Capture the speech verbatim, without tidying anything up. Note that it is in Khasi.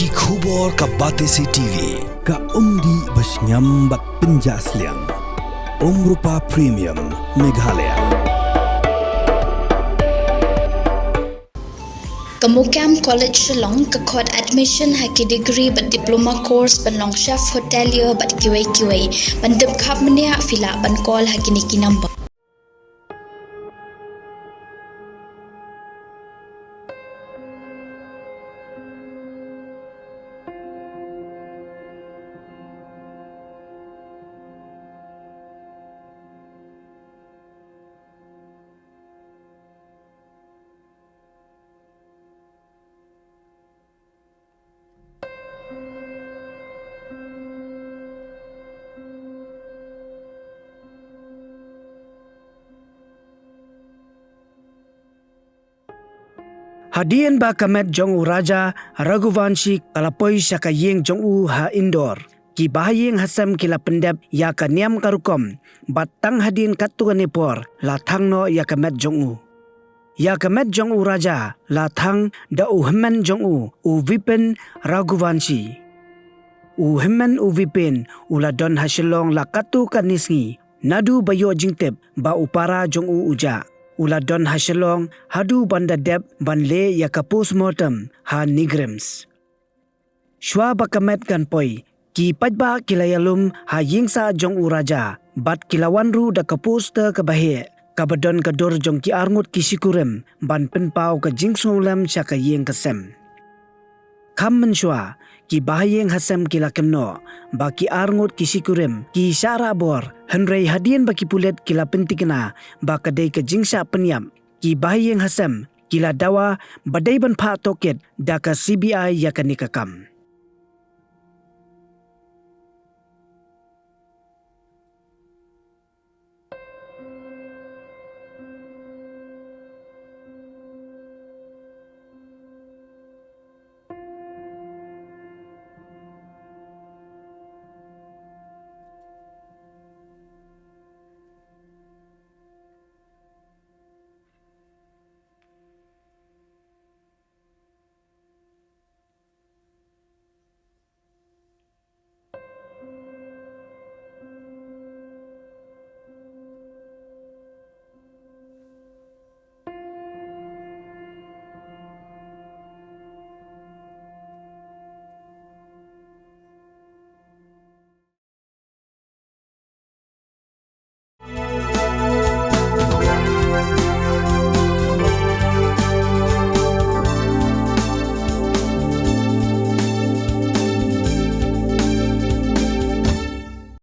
Ki khubor ka Batesi T V, ka umdih ba shngiam bad pynjah sliang. Umrupa Premium, Meghalaya. Ka MOKAM College Shillong ka khot admission ha ki degree bad diploma course ban long chef hotelier bad kiwei kiwei, ban tip khap mynne, phi lah ban call ha kine ki number. Hadien ba ka met jong u Raja Raghuvanshi ka la poi sha ka ïing jong u ha Indore, ki bahaïing hasem ki la pyndep ïa ka niam ka rukom, bad tang hadien katto katne por la thang noh ïa ka met jong u. Ïa ka met jong u Raja la thang da u hynmen jong u, u Vipin Raghuvanshi. U hynmen u Vipin u la don ha Shillong la katto katne sngi, naduh ba ïoh jingtip ba u para jong u u jah. U la don ha Shillong haduh ban da dep ban leh ïa ka postmortem ha NEIGRIHMS. Shuwa ba ka met kan poi, ki paidbah ki la ïalum ha ïingsah jong u Raja, bad ki la wan ruh da ka poster kaba heh, kaba don ka dur jong ki arngut ki shikurim, ban pynpaw ka jingsngewlem sha ka ïing ka sem. Kham mynshuwa, ki bahaïing hasem ki la kynnoh ba ki arngut ki shikurim ki shah rah bor, hynrei hadien ba ki pulit ki la pyntikna ba ka dei ka jingshah pynïap, ki bahaïing hasem ki la dawa ba dei ban phah tohkit da ka C B I ïa kane ka kam.